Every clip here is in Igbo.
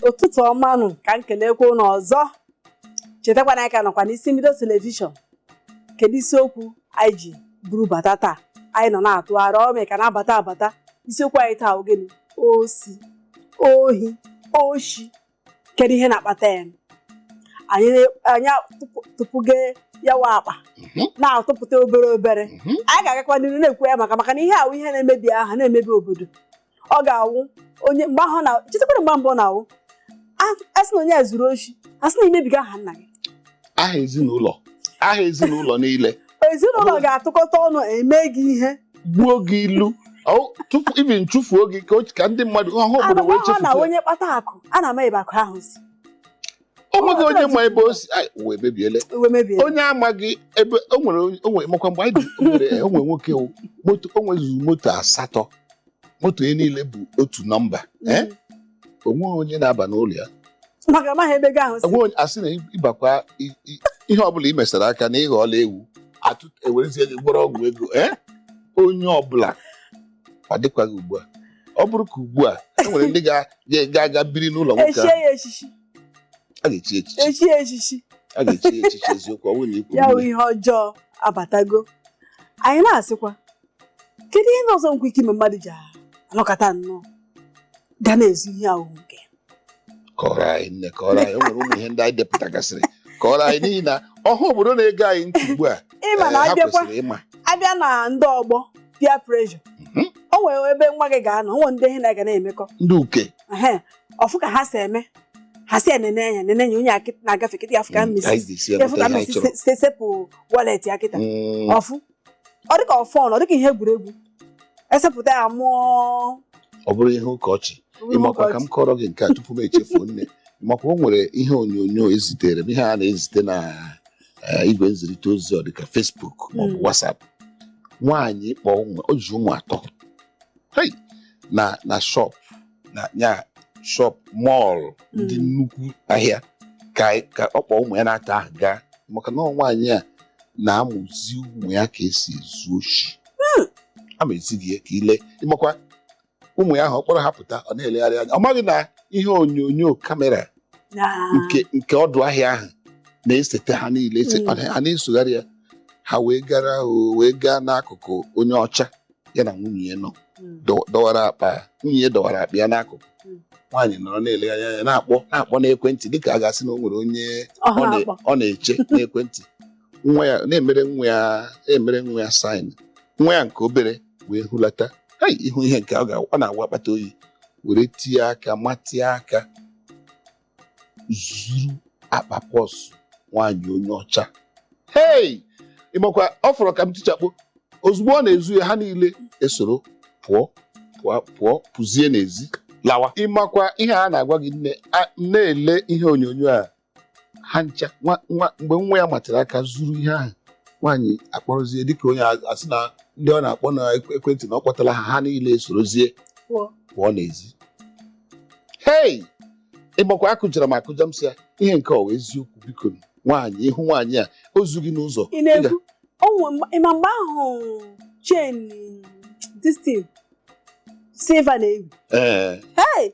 Ụtụtụ ọma nụ. Ka m kelekwa ụnụ ọzọ. Chetakwa na anyị ka nọkwa n'isi mbido television. Kedu isiokwu anyị ji buru bata taa? Anyị nọ na-atụgharị ọmị ka na-abata abata. Isiokwu anyị taa ogene osi, ohi, oshi. Kedu ihe na-akpata ya? Anyị tụpụge ya wa akpa na-atụpụta obere obere. Anyị ga-agakwa n'ihu na-ekwu ya maka na ihe awụ ihe na-emebi aha, na-emebi obodo. Ọ ga-awụ onye mgbe ahụ na chetakwara mgbe mbụ ọ na-awụ a sị na onye a zuru oshi, a sị na imebiga aha nna gị, aha ezinụlọ, aha ezinụlọ niile. Ezinụlọ ga-atụkọta ọnụ eme gị ihe. Gbuo gị ilu. Tupu even chụfuo gị ka ndị mmadụ ọha obodo wee anụmanụ na chefuo. Onye kpata akụ a na-ama ebe akụ ahụ si. O nweghị onye ma ebe o si. Ai, ụwa emebiele. Uwe mebie. Onye amaghị ebe o nwere o nwere, makwa mgbe anyị dị o nwere nwoke wụ, moto o nwezuru moto asatọ, moto ya niile bụ otu nọmba, eh? O nweghị onye na-aba n'ụlọ ya. Maka amaghị ebe ego ahụ si. Onwe onye asị na ịbakwa ihe ọbụla ị mesara aka na ịghọọla ewu atụ ewerezie gị gwọrọ ọgwụ ego, eh? Onye ọbụla ọ dịkwaghị ugbu a. Ọ bụrụ ka ugbu a e nwere ndị ga-aga biri n'ụlọ nwoke echie ahụ. Ya echichi. A ga-echi echichi. Echie ya echichi. A ga-echi ya echichi, eziokwu. Ọ bụrụ na ikwu Ya wụ ihe ọjọọ abatago. Anyị na-asịkwa, kedu ihe ọzọ nkwa ike ime mmadụ ji anọkọta nnọọ ga na-ezu ihe ahụ nke Kọrọ anyị, nne, kọrọ anyị. O nwere ụmụ ihe ndị anyị depụtagasịrị, kọrọ anyị, n'ihi na ọha obodo na-ege anyị ntị ugbu a ịma na ha abịakwa kwesịrị ịma. Abịa na ndị ọgbọ, peer pressure. O nwere ebe nwa gị ga-anọ, o nwere ndị ihe na-aga na-emekọ. Ndị uke. Ehe, ọfụ ka ha si eme, ha si enene anya, nene anya onye a na-agafe kịta ya, afụ ka mmesi Anyị ga-esi ya, fụ enweta ka ihe anyị mmesi chọrọ. sepụ wallet ya kịta. Ọfụ ọ dịka ọfọn, ọ dịka ihe egwuregwu, esepụta ya mụọ. Ọ bụrụ ihe ụka ọchị. Ịmakwa ka m kọrọ gị nke a tupu m echefuo, nne. Makwa o nwere ihe onyonyo ezitere m, ihe a na-ezite na igwe nzirịta ozi, ọ dịka Facebook maọbụ WhatsApp. Nwaanyị kpọọ ụmụ, o ji ụmụ atọ, hey, na shop, na ya shop mall ndị nnukwu ahịa, ka ọ kpọọ ụmụ ya na-ata ahụ gaa, maka na ọ nwaanyị a na-amụzi ụmụ ya ka esi ezu oshi. A ma ezi gị ya ka ile. Ịmakwa ụmụ ya ahụ, ọ kpọrọ ha pụta, ọ na-elegharị anya, ọ maghị na ihe onyonyo camera nke ọdụ ahịa ahụ na-esete ha niile ha na-esogharị ya. Ha wee gara o wee gaa n'akụkụ onye ọcha ya na nwunye ya nọ, dọwara akpa, nwunye ya dọwara akpa ya n'akụkụ. Nwaanyị nọrọ na-elegharị anya, na-akpọ n'ekwentị dịka a ga-asị na o nwere onye ọ na-akpọ. Ọ na-eche n'ekwentị. Nwa ya na-emere nwa ya sign. Nwa ya nke obere wee hulata, hei, ihu ihe nke ọ na-agwa akpata oyi, were tie aka, matịa aka, zuru akpa purse nwaanyị onye ọcha. Hei, ịmakwa ọ fọrọ ka m tichakpo. Ozugbo ọ na-ezu ya, ha niile esoro pụọ, pụọ, pụọ, pụzie n'ezi lawa. Ịmakwa ihe a na-agwa gị, nne, na-ele ihe onyonyo a, ha ncha nwa mgbe nwa ya matara aka zuru ihe ahụ, nwaanyị akpọrọzie dịka onye asị na ndị ọ na-akpọ na ekwentị na ọ kpọtara ha, ha niile esorozie pụọ. Pụọ n'ezi. Hei, ịgbakwa akụjara m akụja. M sị ya, ihe nke ọwa eziokwu? Biko nwaanyị, ịhụ nwaanyị a o zughị n'ụzọ. Ị na-ekwu o nwe ịma mgbe ahụ chain, this thing silver na-ewi. Ee. Hey,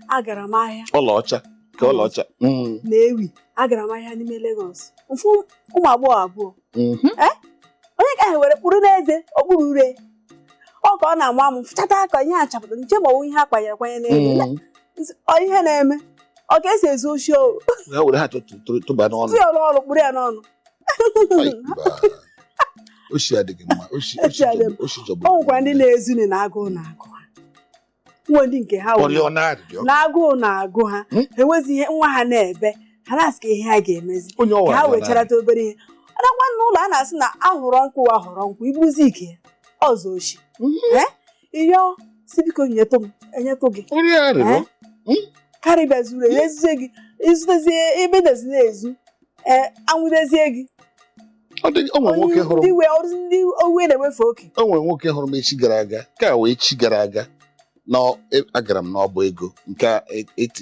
agara m ahịa. Ọlaọcha ka ọlaọcha. Na-ewi. Agara m ahịa n'ime Lagos, mfụ ụmụ agbọghọ abụọ. Onye ka ahụ were kpụrụ n'eze okpuru ure, ọ ka ọ na-ama m fụchata ka ihe a chapụta nche ma ọ bụ ihe a kwanyere akwanye n'elu. Ọ ihe na-eme ọ ka esi ezu oshi o. Ha were ha tụba n'ọnụ. Tụ ya n'ọnụ, kpụrụ ya n'ọnụ. Ai, mba. Oshi adịghị mma, oshi oshi. Oshi adịghị Oshi jọgburu. O nwekwara ndị na-ezuni na agụụ na-agụ ha, nwe ndị nke ha wụ Ọrịọ na arịrịọ. Na agụụ na-agụ ha. Enwezi ihe nwa ha na-ebe, ha na-asị ka ihe ha ga-emezi onye ọwa ka ha arịọ wee na charata obere ihe. Nakwa n'ụlọ a na-asị na ahụrọ nkwụ ahụrọ nkwụ ibuzi ike ya ọzọ oshi. Eh? Ịyọ si biko nyetụ m, enyetụ gị. Ọrịọ arịrịọ. Eh? Karịbịa zuru ezu, ezuzie gị, izutezie ebe dozi na-ezu, ee, anwụdezie gị. Ọ dị o nwere nwoke hụrụ ndị we ọrụ, ndị owe na-ewefe oke. O nwere nwoke hụrụ m echi gara aga, ka wee echi gara aga na agara m n'ọba ego nke a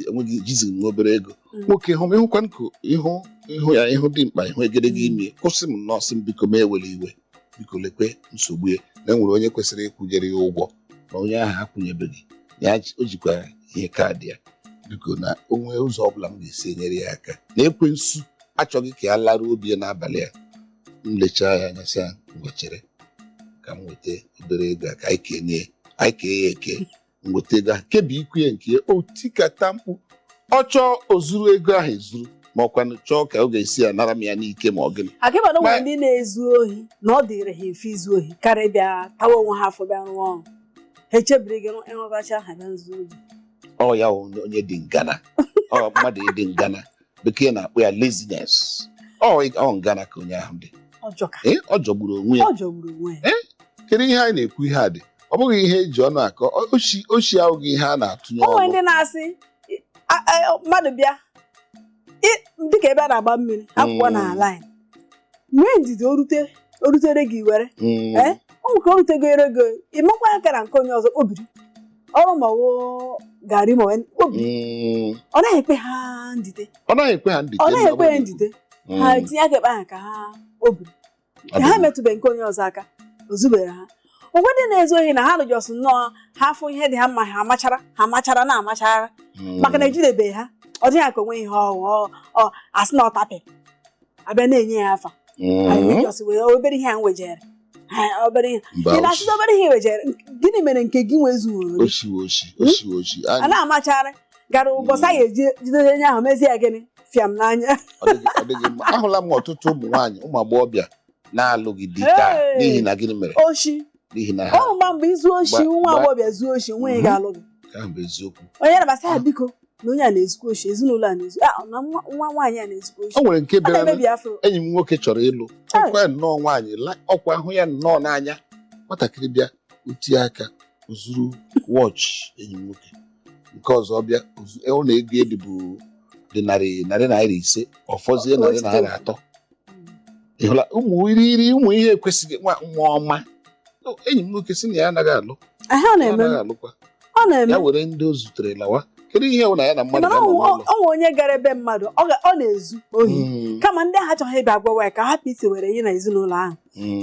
enweghị jizi m obere ego. Nwoke hụ m, ịhụkwa nkụ ihu ihu ya, ihu dị mkpa, ihu egedege imi, kwụsị m nnọọ, sị m biko m ewere iwe, biko lekwe nsogbu ya, na e nwere onye kwesịrị ịkwụnyere ya ụgwọ na onye ahụ akwụnyebeghị ya, o jikwa ihe kaadị ya. Biko, na o nwee ụzọ ọbụla m ga-esi enyere ya aka, na ekwensu achọghị ka ya laruo obi ya n'abalị a. M lechaa ya anya, sị ya, ngwa, chere ka m weta obere ego a ka anyị kenye, anyị kee ya eke. M weta ego ahụ, kebi ikwu ya nke ya, o tikata mkpu, ọ chọọ ozuru ego ahụ ezuru, ma ọkwanụ chọọ ka ọ ga-esi ya nara m ya n'ike, ma ọ gịnị. Akịbana nwere ndị na-ezu ohi na ọ dịrị ha mfe izu ohi karịa ịbịa tawa onwe ha afọ bịa rụọ ọrụ. Ha echebiri gị ịrụtacha ha bịa nzu ohi. Ọ ya wụ onye dị ngana, ọ mmadụ ịdị ngana, bekee na-akpọ ya laziness. Ọ ngana ka onye ahụ dị. Ọjọka. Ee, ọ jọgburu onwe ya. Ọ jọgburu onwe ya. Kedu ihe anyị na-ekwu? Ihe a dị, ọ bụghị ihe eji ọnụ akọ. Oshi ahụghị ihe a na-atụnye O nwere ọnụ. ndị na-asị mmadụ bịa dịka ebe a na-agba mmiri akwụkwọ na line, nwee ndidi, orute orutere gị were. Eh? Ọ nwere ka o rutegoro ego, ịmakwa aka na nke onye ọzọ kpobiri ọrụ, ma ọ wụ garị, ma ọ wụ kpobiri. Ọ naghị ekwe ha ndide. Ọ naghị ekwe ha ndite. Ọ naghị ekwe ha ndide. Ha etinye aka ekpe ahụ ka ha kpobiri. Ọ dị ha mma. Metụbeghị nke onye ọzọ aka, o zubere ha. Ụgwọ ndị na-ezu ohi na ha rụjọsụ nnọọ, ha afụ ihe dị ha mma, ha amachara, ha amachara na amachara. Maka na ejidebeghị ha, ọ dịghị ka onwe ihe ọghọ ọ asị na ọ tapị abịa na-enye ya afa. Anyị jọsị wee obere ihe a m wejere ha, obere ihe. Mba, Ị na-asịzi obere ihe wejere, gịnị mere nke gị nwee zuworo gị? Oshi oshi oshi oshi. A na-amachara gara ụbọchị a ga-eji jide onye ahụ, mezie ya gịnị, fịam n'anya. Ọ dịghị mma. Ahụla m ọtụtụ ụmụ nwaanyị, ụmụ agbọghọbịa na-alụghị di taa. Hey! N'ihi na gịnị mere? Oshi. N'ihi na ha Ọ mgba mgbe izu oshi, nwa agbọghọbịa zuo oshi, nwunye ga-alụ gị. Nke ahụ bụ eziokwu. Onye na-abasị ha, biko, na onye a na-ezukwa oshi, ezinụlọ a na-ezu, na nwa nwa nwaanyị a na-ezukwa oshi. O nwere nke Ọ bịara na-emebi afọ. Enyi m nwoke chọrọ ịlụ ọkwa ya nnọọ nwaanyị, ọkwa hụ ya nnọọ n'anya. Nwatakịrị bịa otie aka ozuru watch enyi m nwoke nke ọzọ, bịa ọ na-ego edi bụ dị narị ₦5, ọfọzie ₦300. Ị hụla ụmụ irighiri ụmụ ihe ekwesịghị nwa nwa ọma. Enyi m nwoke sị na ya anaghị alụ. Ahịa ọ Ya na-eme. anaghị alụkwa. Ọ na-eme. Ya were ndị o zutere lawa. Kedu ihe bụ na ya na mmadụ Mana ga-anọ n'ụlọ? ọ nwe onye gara ebe mmadụ, ọ na-ezu ohi, kama ndị ahụ achọghị ịbịa gwawa ya ka hapụ isi were ihe na ezinụlọ ahụ.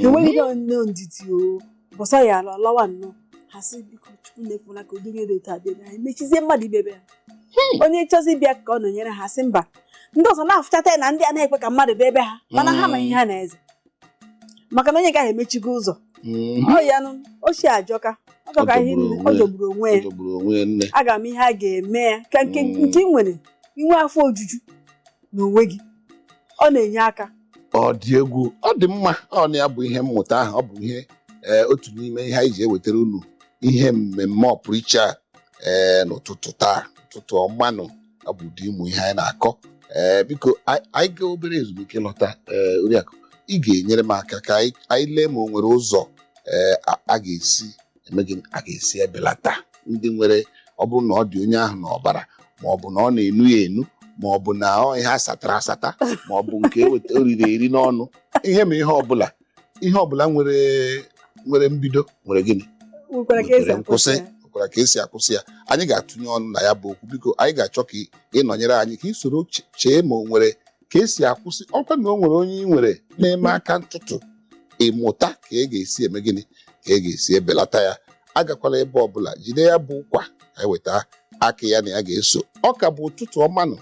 Enweghị nne ndidi, o bọsa ya ala lawa nnọọ. Ha sị, biko, Chukwu na-ekwula ka ụdị dị otu a bịa ebe ha, emechizie mmadụ ibe ebe ha. Onye chọzi ịbịa ka ọ nọnyere ha, sị mba. Ndị ọzọ na-afụchata ya na ndị a na-ekwe ka mmadụ bịa ebe ha, mana ha ma ihe ha na-eze, maka na onye gaghị emechigo ụzọ. Ọ ya nụ, ochie ajọka, ọ jọka ihe Ọ jọgburu nne, onwe ọ ya. jọgburu onwe Ọ ya. jọgburu onwe ya, nne. Aga m ihe a ga-eme ya ka nke nke ị nwere inwe afọ ojuju n'onwe gị, ọ na-enye aka. Ọ dị egwu, ọ dị mma. Ọ na ya bụ ihe mmụta ahụ, ọ bụ ihe otu n'ime ihe anyị ji ewetara unu ihe mmemme ọpụrụiche a n'ụtụtụ taa. Ụtụtụ ọmanụ, ọ bụ ụdị ụmụ ihe anyị na-akọ. Biko, anyị gaa obere ezumike, lọta, oriakụ, ị ga-enyere m aka ka anyị lee ma o nwere ụzọ a ga-esi eme gịnị, a ga-esi ebelata ndị nwere, ọ bụrụ na ọ dị onye ahụ n'ọbara, ma ọ bụ na ọ na-enu ya enu, ma ọ bụ na ọ ihe asatara asata, ma ọ bụ nke eweta o riri eri n'ọnụ, ihe ma ihe ọbụla nwere mbido nwere gịnị? Nwekwara ka esi Nwekwere nkwụsị. akwụsị ya. Nwekwara ka esi akwụsị ya. Anyị ga-atụnye ọnụ na ya bụ okwu. Biko, anyị ga-achọ ka ị nọnyere anyị, ka ị soro chee ma o nwere ka esi akwụsị ọkwa, na o nwere onye ị nwere na-eme aka ntụtụ, ịmụta ka ị ga-esi eme gịnị, ka ị ga-esi ebelata ya. Agakwala ebe ọbụla, jide ya bụ ụkwa ka anyị weta aka ya na ya ga-eso. Ọ ka bụ ụtụtụ ọmanụ.